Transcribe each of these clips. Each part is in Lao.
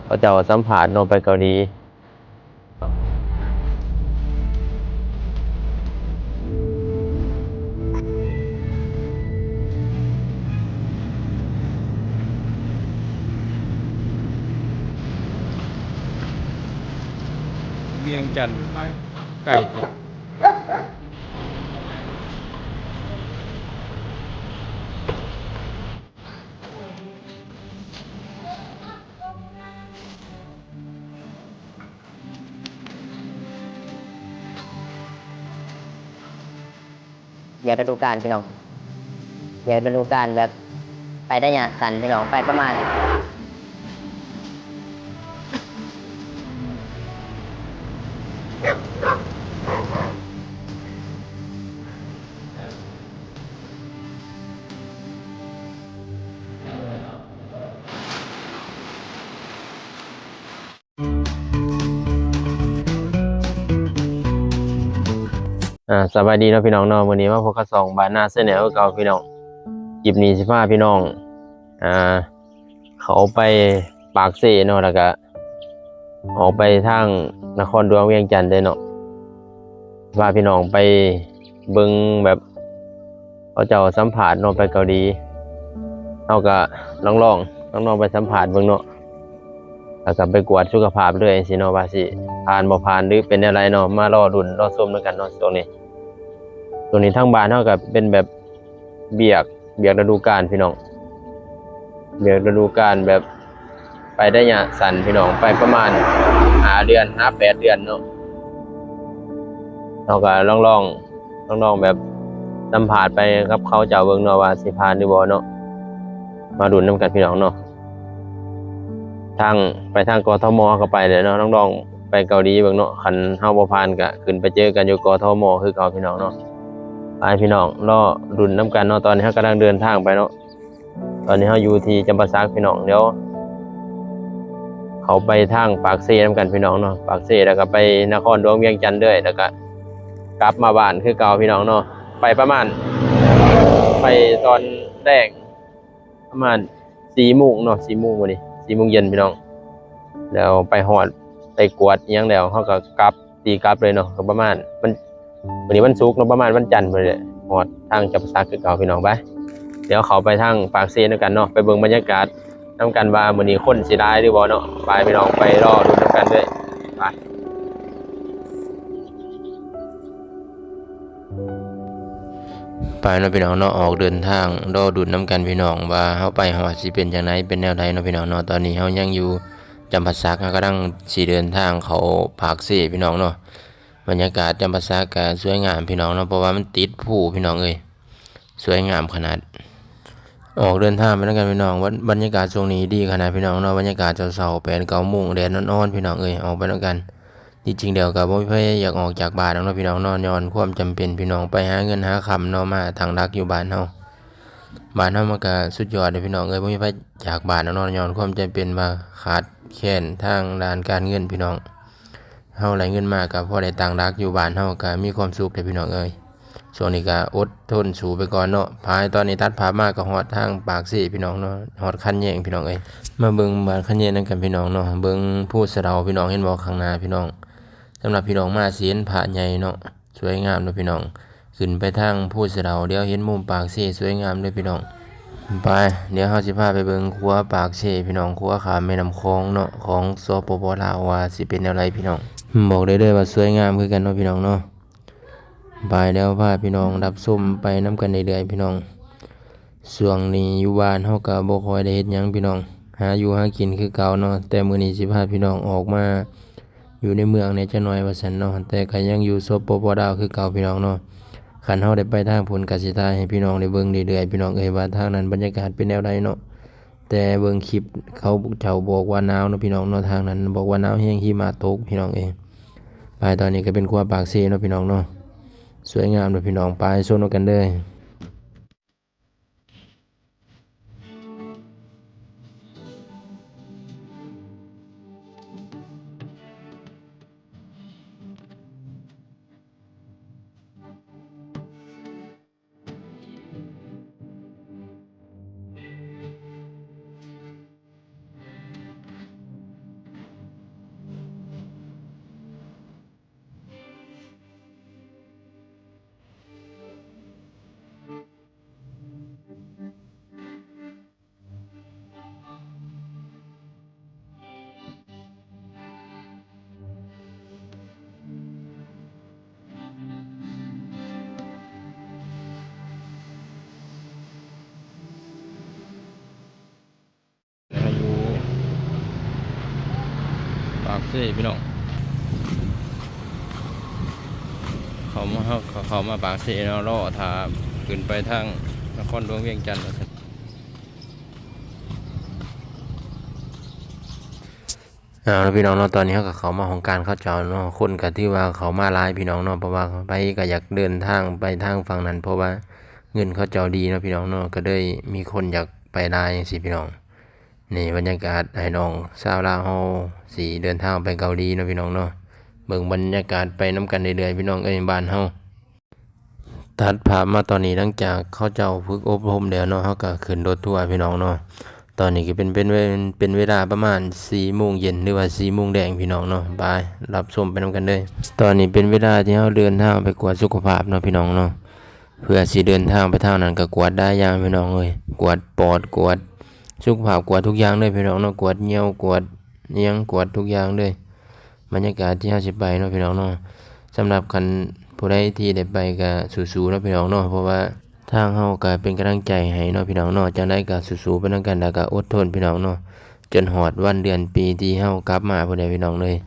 ເຂົາເຈົ້າສຳພາດເນາະ ໄປເກົາຫຼີ. ວຽງຈັນ ໃກ້ ວຽກລະດູການພີ່ນ້ອງ ວຽກລະດູການແບບໄປໄລຍະສັ້ນພີ່ນ້ອງ ໄປປະມານ ອ່າ ສະບາຍດີເນາະພີ່ນ້ອງເນາະ ມື້ນີ້ມາພົບກັບຊ່ອງບ້ານນາແຊນແນວຄືເກົ່າພີ່ນ້ອງ. ຄລິບນີ້ຊິພາພີ່ນ້ອງ ອ່າ ເຂົ້າໄປປາກເຊເນາະ ແລ້ວກະອອກໄປທາງນະຄອນຫຼວງວຽງຈັນເດ້ເນາະ ພາພີ່ນ້ອງໄປເບິ່ງແບບ ເຂົາເຈົ້າສຳພາດເນາະ ໄປເກົາຫຼີ ເຮົາກະລອງໆ ລອງໆໄປສຳພາດເບິ່ງເນາະ ແລ້ວກະໄປກວດສຸຂະພາບເລີຍຈັ່ງຊີ້ເນາະ ວ່າຊິຜ່ານບໍ່ຜ່ານ ຫຼືເປັນແນວໃດເນາະ ມາລໍລຸ້ນລໍຊົມນຳກັນເນາະ. ຊ່ວງນີ້ ຊ່ວງນີ້ທາງບ້ານເຮົາກະເປັນແບບວຽກ ວຽກລະດູການພີ່ນ້ອງ ວຽກລະດູການແບບ ໄປໄລຍະສັ້ນພີ່ນ້ອງ ໄປປະມານຫ້າເດືອນຫາແປດເດືອນເນາະ. ເຮົາກະລອງໆ ລອງໆແບບສຳພາດໄປກັບເຂົາເຈົ້າເບິ່ງເນາະ ວ່າຊິຜ່ານຫຼືບໍ່ເນາະ ມາລຸ້ນນຳກັນພີ່ນ້ອງເນາະ. ທາງ ໄປທາງ ກທມ ເຮົາກະໄປແລ້ວເນາະ ລອງໆໄປເກົາຫຼີເບິ່ງເນາະ ຄັນເຮົາບໍ່ຜ່ານກະຂຶ້ນໄປເຈີກັນຢູ່ ກທມ ຄືເກົ່າພີ່ນ້ອງເນາະ. ໄປພີ່ນ້ອງ ລໍລຸ້ນນຳກັນເນາະ ຕອນນີ້ເຮົາກຳລັງເດີນທາງໄປເນາະ. ຕອນນີ້ເຮົາຢູ່ທີ່ຈຳປາສັກພີ່ນ້ອງ ດຽວເຂົ້າໄປທາງປາກເຊນຳກັນພີ່ນ້ອງເນາະ ປາກເຊ ແລ້ວກະໄປນະຄອນຫຼວງວຽງຈັນເລີຍ ແລ້ວກະກັບມາບ້ານຄືເກົ່າພີ່ນ້ອງເນາະ. ໄປປະມານ ໄປຕອນແລງປະມານສີ່ໂມງເນາະ ສີ່ໂມງມື້ນີ້ ສີ່ໂມງເຢັນພີ່ນ້ອງ ແລ້ວໄປຮອດໄປກວດອີ່ຫຍັງແລ້ວ ເຮົາກະກັບ ຕີກັບເລີຍເນາະ ກະປະມານ ວັນ ມື້ນີ້ວັນສຸກເນາະ ປະມານວັນຈັນພຸ້ນແຫຼະ ຮອດທາງຈຳປາສັກຄືເກົ່າພີ່ນ້ອງ. ໄປ ດຽວເຂົ້າໄປທາງປາກເຊນຳກັນເນາະ ໄປເບິ່ງບັນຍາກາດນຳກັນວ່າມື້ນີ້ຄົນຊິຫຼາຍຫຼືບໍ່ເນາະ. ໄປພີ່ນ້ອງ ໄປລໍລຸ້ນນຳກັນເລີຍ ໄປ ໄປເນາະພີ່ນ້ອງເນາະ ອອກເດີນທາງ ລໍລຸ້ນນຳກັນພີ່ນ້ອງ ວ່າເຮົາໄປຮອດຊິເປັນຈັ່ງໃດ ເປັນແນວໃດເນາະພີ່ນ້ອງເນາະ. ຕອນນີ້ເຮົາຍັງຢູ່ຈຳປາສັກ ເຮົາກຳລັງຊິເດີນທາງເຂົ້າປາກເຊພີ່ນ້ອງເນາະ. ບັນຍາກາດຈຳປາສັກກະສວຍງາມພີ່ນ້ອງເນາະ ເພາະວ່າມັນຕິດພູພີ່ນ້ອງເອີຍ ສວຍງາມຂະໜາດ. ອອກເດີນທາງໄປນຳກັນພີ່ນ້ອງ ບັນ ບັນຍາກາດຊ່ວງນີ້ດີຂະໜາດພີ່ນ້ອງເນາະ. ບັນຍາກາດເຊົ້າໆ ແປດເກົ້າໂມງ ແດດອ່ອນໆພີ່ນ້ອງເອີຍ ອອກໄປນຳກັນ. ທີ່ຈິງແລ້ວກະບໍ່ມີໃຜຢາກອອກຈາກບ້ານດອກເນາະພີ່ນ້ອງເນາະ ຍ້ອນຄວາມຈຳເປັນພີ່ນ້ອງ ໄປຫາເງິນຫາຄຳເນາະ ມາຕັ້ງຫຼັກຢູ່ບ້ານເຮົາ. ບ້ານເຮົາມັນກະສຸດຍອດເດ້ພີ່ນ້ອງເອີຍ ບໍ່ມີໃຜຈາກບ້ານດອກເນາະ ຍ້ອນຄວາມຈຳເປັນວ່າຂາດແຄນທາງດ້ານການເງິນພີ່ນ້ອງ. ເຮົາໄດ້ເງິນມາກະພໍໄດ້ຕັ້ງຫຼັກຢູ່ບ້ານເຮົາ ກະມີຄວາມສຸກເດ້ພີ່ນ້ອງເອີຍ. ຊ່ວງນີ້ກະອົດທົນສູ້ໄປກ່ອນເນາະ. ພາຍຕອນນີ້ຕັດພາບມາກະຮອດທາງປາກເຊພີ່ນ້ອງເນາະ ຮອດຄັນແຍງພີ່ນ້ອງເອີຍ. ມາເບິ່ງບ້ານຄັນແຍງນຳກັນພີ່ນ້ອງເນາະ ເບິ່ງພູສະເດົາພີ່ນ້ອງ ເຫັນບໍ່ຂ້າງໜ້າພີ່ນ້ອງ. ສຳລັບພີ່ນ້ອງມາຊິເຫັນພະໃຫຍ່ເນາະ ສວຍງາມເນາະພີ່ນ້ອງ. ຂຶ້ນໄປທາງພູສະເດົາ ດຽວເຫັນມຸມປາກເຊສວຍງາມເດີພີ່ນ້ອງ. ໄປ ດຽວເຮົາຊິພາໄປເບິ່ງຂົວປາກເຊພີ່ນ້ອງ ຂົວຂ້າມແມ່ນ້ຳຂອງເນາະ ຂອງ ສປປ ລາວ ວ່າຊິເປັນແນວໃດພີ່ນ້ອງ. ບອກໄດ້ເລີຍວ່າສວຍງາມຄືກັນເນາະພີ່ນ້ອງເນາະ. ໄປ ດຽວພາພີ່ນ້ອງຮັບຊົມໄປນຳກັນເລື້ອຍໆພີ່ນ້ອງ. ຊ່ວງນີ້ຢູ່ບ້ານເຮົາກະບໍ່ຄ່ອຍໄດ້ເຮັດຫຍັງພີ່ນ້ອງ ຫາຢູ່ຫາກິນຄືເກົ່າເນາະ. ແຕ່ມື້ນີ້ຊິພາພີ່ນ້ອງອອກມາ ຢູ່ໃນເມືອງແດ່ຈັກໜ້ອຍວ່າຊັ້ນເນາະ ແຕ່ກະຍັງຢູ່ ສປປ ລາວ ຄືເກົ່າພີ່ນ້ອງເນາະ. ຄັນເຮົາໄດ້ໄປທາງພຸ້ນກະຊິຖ່າຍໃຫ້ພີ່ນ້ອງໄດ້ເບິ່ງເລື້ອຍໆພີ່ນ້ອງເອີຍ ວ່າທາງນັ້ນບັນຍາກາດເປັນແນວໃດເນາະ. ແຕ່ເບິ່ງຄລິບເຂົາເຈົ້າບອກວ່າໜາວເນາະພີ່ນ້ອງເນາະ ທາງນັ້ນບອກວ່າໜາວແຮງ ຫິມະຕົກພີ່ນ້ອງເອີຍ. ໄປ ຕອນນີ້ກະເປັນຂົວປາກເຊເນາະພີ່ນ້ອງເນາະ ສວຍງາມເນາະພີ່ນ້ອງ. ໄປ ຊົມນຳກັນເດີ້. ເ ເດ້ພີ່ນ້ອງ ເຂົ້າມາ ເຮົາເຂົ້າມາປາກເຊເນາະ ລໍຖ້າຂຶ້ນໄປທາງນະຄອນຫຼວງວຽງຈັນວ່າຊັ້ນ. ເອົາລະພີ່ນ້ອງເນາະ ຕອນນີ້ເຮົາກໍເຂົ້າມາຫ້ອງການເຂົາເຈົ້າເນາະ ຄົນກໍຖືວ່າເຂົ້າມາຫຼາຍພີ່ນ້ອງເນາະ ເພາະວ່າໃຜກໍຢາກເດີນທາງໄປທາງຝັ່ງນັ້ນ ເພາະວ່າເງິນເຂົາເຈົ້າດີເນາະພີ່ນ້ອງເນາະ ກໍເລີຍມີຄົນຢາກໄປຫຼາຍຈັ່ງຊີ້ພີ່ນ້ອງ. ນີ້ບັນຍາກາດອ້າຍນ້ອງຊາວລາວເຮົາຊິເດີນທາງໄປເກົາຫຼີເນາະພີ່ນ້ອງເນາະ ເບິ່ງບັນຍາກາດໄປນຳກັນເລື້ອຍໆ ພີ່ນ້ອງເອີຍ ບ້ານເຮົາ. ຕັດພາບມາຕອນນີ້ ຫຼັງຈາກເຂົາເຈົ້າຝຶກອົບຮົມແລ້ວເນາະ ເຮົາກໍຂຶ້ນລົດທົວພີ່ນ້ອງເນາະ. ຕອນນີ້ກໍເປັນ ເປັນເວ ເປັນເວລາປະມານສີ່ໂມງເຢັນ ຫຼືວ່າສີ່ໂມງແລງພີ່ນ້ອງເນາະ ໄປຮັບຊົມໄປນຳກັນເລີຍ. ຕອນນີ້ເປັນເວລາທີ່ເຮົາເດີນທາງໄປກວດສຸຂະພາບເນາະພີ່ນ້ອງເນາະ ເພື່ອຊິເດີນທາງໄປທາງນັ້ນກໍກວດຫຼາຍຢ່າງພີ່ນ້ອງເອີຍ ກວດປອດ ກວດສຸຂະພາບ ກວດທຸກຢ່າງເລີຍພີ່ນ້ອງເນາະ ກວດຍ່ຽວ ກວດຫຍັງ ກວດທຸກຢ່າງເລີຍ. ບັນຍາກາດທີ່ເຮົາຊິໄປເນາະພີ່ນ້ອງເນາະ ສຳລັບຄັນຜູ້ໃດທີ່ໄດ້ໄປກໍສູ້ໆເນາະພີ່ນ້ອງເນາະ ເພາະວ່າທາງເຮົາກໍເປັນກຳລັງໃຈໃຫ້ເນາະພີ່ນ້ອງເນາະ ຈັ່ງໃດກໍສູ້ໆໄປນຳກັນ ແລ້ວກໍອົດທົນພີ່ນ້ອງເນາະ ຈົນຮອດວັນເດືອນປີທີ່ເຮົາກັບມາພຸ້ນແຫຼະພີ່ນ້ອງເອີຍ.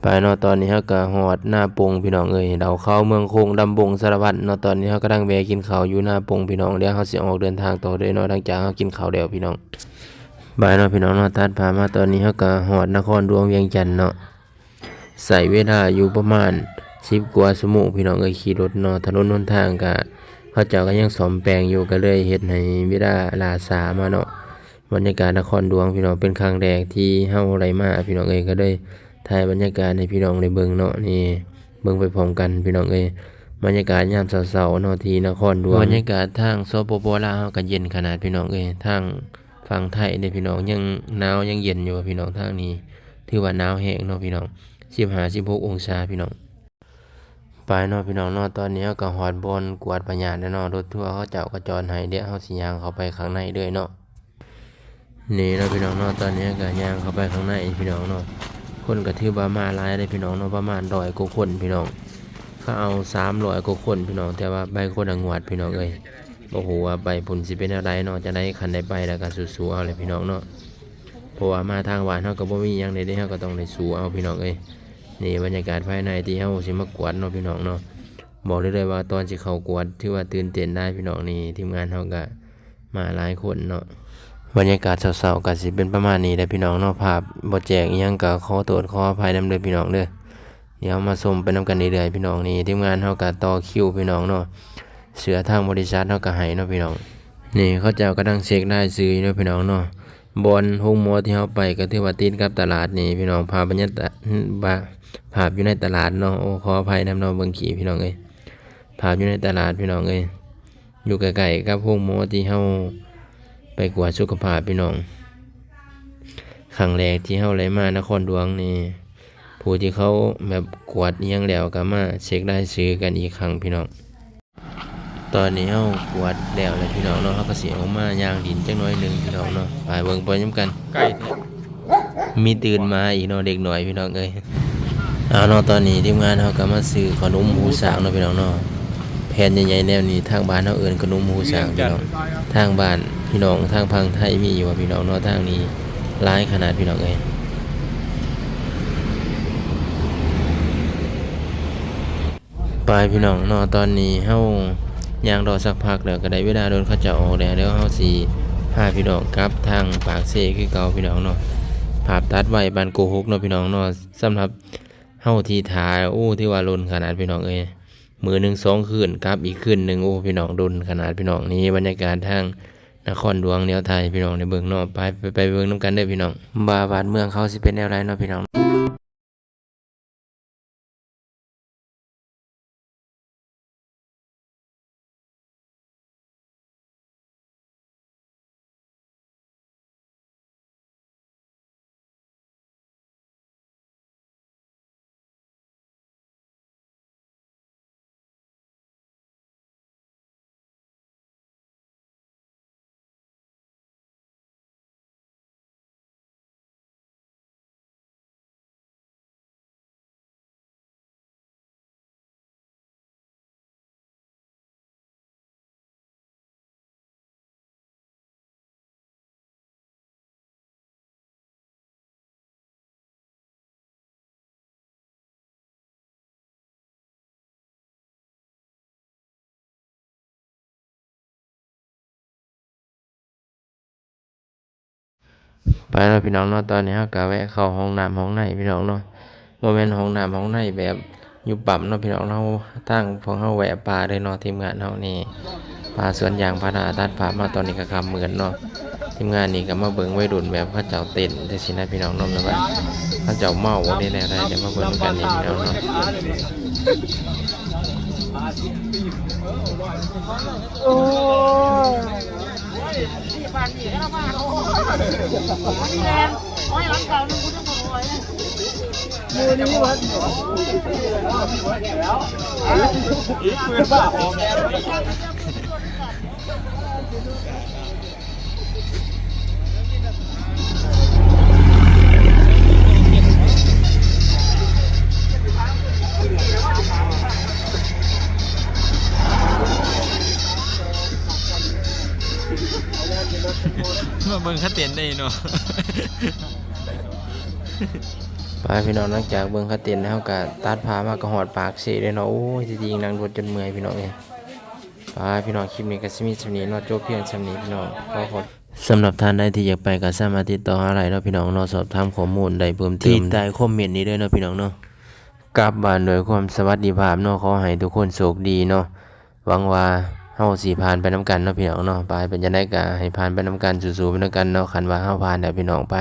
ໄປເນາະ ຕອນນີ້ເຮົາກໍຮອດນາປົງພີ່ນ້ອງເອີຍ ເຫຼົ່າຂາວເມືອງໂຂງ ລຳບົງສາລະວັນເນາະ ຕອນນີ້ເຮົາກຳລັງແວ່ກິນເຂົ້າຢູ່ນາປົງພີ່ນ້ອງ ແລ້ວເຮົາຊິອອກເດີນທາງຕໍ່ເລີຍເນາະ ຫຼັງຈາກເຮົາກິນເຂົ້າແລ້ວພີ່ນ້ອງ. ບາຍເນາະພີ່ນ້ອງເນາະ ຕັດພາບມາຕອນນີ້ເຮົາກໍຮອດນະຄອນຫຼວງວຽງຈັນເນາະ ໃຊ້ເວລາຢູ່ປະມານສິບກວ່າຊົ່ວໂມງພີ່ນ້ອງເອີຍ ຂີ່ລົດເນາະ ຖະໜົນຫົນທາງກະ ເຂົາເຈົ້າກໍຍັງສ້ອມແປງຢູ່ ກໍເລີຍເຮັດໃຫ້ເວລາລ້າຊ້າມາເນາະ. ບັນຍາກາດນະຄອນຫຼວງພີ່ນ້ອງ ເປັນຄັ້ງແລກທີ່ເຮົາໄດ້ມາພີ່ນ້ອງເອີຍ ກໍເລີຍຖ່າຍບັນຍາກາດໃຫ້ພີ່ນ້ອງໄດ້ເບິ່ງເນາະ ນີ້ ເບິ່ງໄປພ້ອມກັນພີ່ນ້ອງເອີຍ ບັນຍາກາດຍາມເຊົ້າໆເນາະ ທີ່ນະຄອນຫຼວງ. ບັນຍາກາດທາງ ສປປ ລາວ ເຮົາກໍເຢັນຂະໜາດພີ່ນ້ອງເອີຍ ທາງ ຝັ່ງໄທເດ້ພີ່ນ້ອງ ຍັງໜາວຍັງເຢັນຢູ່ພີ່ນ້ອງ ທາງນີ້ຖືວ່າໜາວແຮງເນາະພີ່ນ້ອງ ສິບຫ້າ ສິບຫົກອົງສາພີ່ນ້ອງ. ໄປເນາະພີ່ນ້ອງເນາະ ຕອນນີ້ເຮົາກໍຮອດບ່ອນກວດພະຍາດແລ້ວເນາະ ລົດທົວເຂົາເຈົ້າກໍຈອດໃຫ້ ດຽວເຮົາຊິຍ່າງເຂົ້າໄປຂ້າງໃນເລີຍເນາະ. ນີ້ເນາະພີ່ນ້ອງເນາະ ຕອນນີ້ເຮົາກໍຍ່າງເຂົ້າໄປຂ້າງໃນພີ່ນ້ອງເນາະ ຄົນກໍຖືວ່າມາຫຼາຍເດ້ພີ່ນ້ອງເນາະ ປະມານຮ້ອຍກວ່າຄົນພີ່ນ້ອງ ເຂົາເອົາສາມຮ້ອຍກວ່າຄົນພີ່ນ້ອງ ແຕ່ວ່າໄປຄົນລະງວດພີ່ນ້ອງເອີຍ. ບໍ່ຮູ້ວ່າໄປພຸ້ນຊິເປັນແນວໃດເນາະ ຈັ່ງໃດຄັນໄດ້ໄປແລ້ວກໍສູ້ໆເອົາແຫຼະພີ່ນ້ອງເນາະ ເພາະວ່າມາທາງບ້ານເຮົາກໍບໍ່ມີຫຍັງໃດເດ້ ເຮົາກໍຕ້ອງໄດ້ສູ້ເອົາພີ່ນ້ອງເອີຍ. ນີ້ບັນຍາກາດພາຍໃນທີ່ເຮົາຊິມາກວດເນາະພີ່ນ້ອງເນາະ ບອກໄດ້ເລີຍວ່າຕອນຊິເຂົ້າກວດຖືວ່າຕື່ນເຕັ້ນຫຼາຍພີ່ນ້ອງ ນີ້ທີມງານເຮົາກໍມາຫຼາຍຄົນເນາະ. ບັນຍາກາດເຊົ້າໆກໍຊິເປັນປະມານນີ້ແຫຼະພີ່ນ້ອງເນາະ ພາບບໍ່ແຈ້ງອີ່ຫຍັງກໍຂໍໂທດຂໍອະໄພນຳເດີພີ່ນ້ອງເດີ. ດຽວມາຊົມໄປນຳກັນເລື້ອຍໆພີ່ນ້ອງ ນີ້ທີມງານເຮົາກໍຕໍ່ຄິວພີ່ນ້ອງເນາະ ເສື້ອທາງບໍລິສັດເຮົາກໍໃຫ້ເນາະພີ່ນ້ອງ. ນີ້ເຂົາເຈົ້າກຳລັງເຊັກລາຍຊື່ຢູ່ເນາະພີ່ນ້ອງເນາະ ບ່ອນໂຮງໝໍທີ່ເຮົາໄປກໍຖືວ່າຕິດກັບຕະຫຼາດນີ້ພີ່ນ້ອງ ພາບບັນຍາກາດ ພາບຢູ່ໃນຕະຫຼາດເນາະ ໂອ້ ຂໍອະໄພນຳເນາະ ເບິ່ງຂີ້ພີ່ນ້ອງເອີຍ ພາບຢູ່ໃນຕະຫຼາດພີ່ນ້ອງເອີຍ ຢູ່ໃກ້ໆກັບໂຮງໝໍທີ່ເຮົາໄປກວດສຸຂະພາບພີ່ນ້ອງ. ຄັ້ງແລກທີ່ເຮົາໄດ້ມານະຄອນຫຼວງນີ້ ຜູ້ທີ່ເຂົາແບບກວດອີ່ຫຍັງແລ້ວກໍມາເຊັກລາຍຊື່ກັນອີກຄັ້ງພີ່ນ້ອງ. ຕອນນີ້ເຮົາກວດແລ້ວແຫຼະພີ່ນ້ອງເນາະ ເຮົາກໍຊິອອກມາຍ່າງຫຼິ້ນຈັກໜ້ອຍໜຶ່ງພີ່ນ້ອງເນາະ ໄປເບິ່ງໄປນຳກັນ. ໃກ້ແທ້ ມີຕື່ນມາອີກເນາະ ເດັກນ້ອຍພີ່ນ້ອງເອີຍ. ເອົາເນາະ ຕອນນີ້ທີມງານເຮົາກໍມາຊື້ຂະໜົມຫູຊ້າງເນາະພີ່ນ້ອງເນາະ ແຜ່ນໃຫຍ່ໆແນວນີ້ ທາງບ້ານເຮົາເອີ້ນຂະໜົມຫູຊ້າງພີ່ນ້ອງ ທາງບ້ານພີ່ນ້ອງທາງຝັ່ງໄທມີຢູ່ບໍ່ພີ່ນ້ອງເນາະ ທາງນີ້ຫຼາຍຂະໜາດພີ່ນ້ອງເອີຍ. ໄປພີ່ນ້ອງເນາະ ຕອນນີ້ເຮົາຍ່າງລໍສັກພັກແລ້ວ ກໍໄດ້ເວລາດົນເຂົາເຈົ້າອອກແລ້ວ ດຽວເຮົາຊິພາພີ່ນ້ອງກັບທາງປາກເຊຄືເກົ່າພີ່ນ້ອງເນາະ. ພາບຕັດໄວ້ບ້ານໂກຫົກເນາະພີ່ນ້ອງເນາະ ສຳລັບເຮົາທີ່ຖ້າ ໂອ້ ຖືວ່າດົນຂະໜາດພີ່ນ້ອງເອີຍ ມື້ໜຶ່ງສອງຄືນ ກັບອີກຄືນໜຶ່ງ ໂອ້ ພີ່ນ້ອງ ດົນຂະໜາດພີ່ນ້ອງ. ນີ້ບັນຍາກາດທາງນະຄອນຫຼວງແນວໄທພີ່ນ້ອງໄດ້ເບິ່ງເນາະ ໄປ ໄປ ໄປເບິ່ງນຳກັນເດີພີ່ນ້ອງ ວ່າບ້ານເມືອງເຂົາຊິເປັນແນວໃດເນາະພີ່ນ້ອງ. ໄປແລ້ວພີ່ນ້ອງເນາະ ຕອນນີ້ເຮົາກໍແວະເຂົ້າຫ້ອງນ້ຳຫ້ອງໃນພີ່ນ້ອງເນາະ ບໍ່ແມ່ນຫ້ອງນ້ຳຫ້ອງໃນແບບຢູ່ປ້ຳເນາະພີ່ນ້ອງເນາະ ທາງພວກເຮົາແວະປ່າເລີຍເນາະ ທີມງານເຮົານີ້ ປ່າສວນຢາງພາລາ ຕັດພາບມາຕອນນີ້ກໍຄ່ຳມືດເນາະ ທີມງານນີ້ກໍມາເບິ່ງໄວລຸ້ນແບບເຂົາເຈົ້າເຕັ້ນຈັ່ງຊີ້ນະພີ່ນ້ອງເນາະ ແບບວ່າເຂົາເຈົ້າເມົາບໍ່ ຫຼືແນວໃດ ດຽວມາເບິ່ງນຳກັນນີ້ພີ່ນ້ອງເນາະ. ມາເບິ່ງເຂົາເຕັ້ນໄດ້ເນາະ ໄປພີ່ນ້ອງ ຫຼັງຈາກເບິ່ງເຂົາເຕັ້ນແລ້ວ ເຮົາກໍຕັດພາບມາກໍຮອດປາກເຊເລີຍເນາະ ໂອ້ຍ ທີ່ຈິງນັ່ງລົດຈົນເມື່ອຍພີ່ນ້ອງເອີຍ. ໄປພີ່ນ້ອງ ຄລິບນີ້ກໍຊິມີສ່ຳນີ້ເນາະ ຈົບພຽງສ່ຳນີ້ພີ່ນ້ອງ ຂໍຂອບ ສຳລັບທ່ານໃດທີ່ຢາກໄປກໍສາມາດຕິດຕໍ່ຫາໄດ້ເນາະພີ່ນ້ອງເນາະ ສອບຖາມຂໍ້ມູນໄດ້ເພີ່ມເຕີມທີ່ໃຕ້ຄອມເມັນນີ້ເດີເນາະພີ່ນ້ອງເນາະ. ກັບບ້ານດ້ວຍຄວາມສະຫວັດດີພາບເນາະ ຂໍໃຫ້ທຸກຄົນໂຊກດີເນາະ ຫວັງວ່າເຮົາຊິຜ່ານໄປນຳກັນເນາະພີ່ນ້ອງເນາະ. ໄປ ເປັນຈັ່ງໃດກໍໃຫ້ຜ່ານໄປນຳກັນ ສູ້ໆໄປນຳກັນເນາະ ຄັນວ່າເຮົາຜ່ານແລ້ວພີ່ນ້ອງ ໄປ.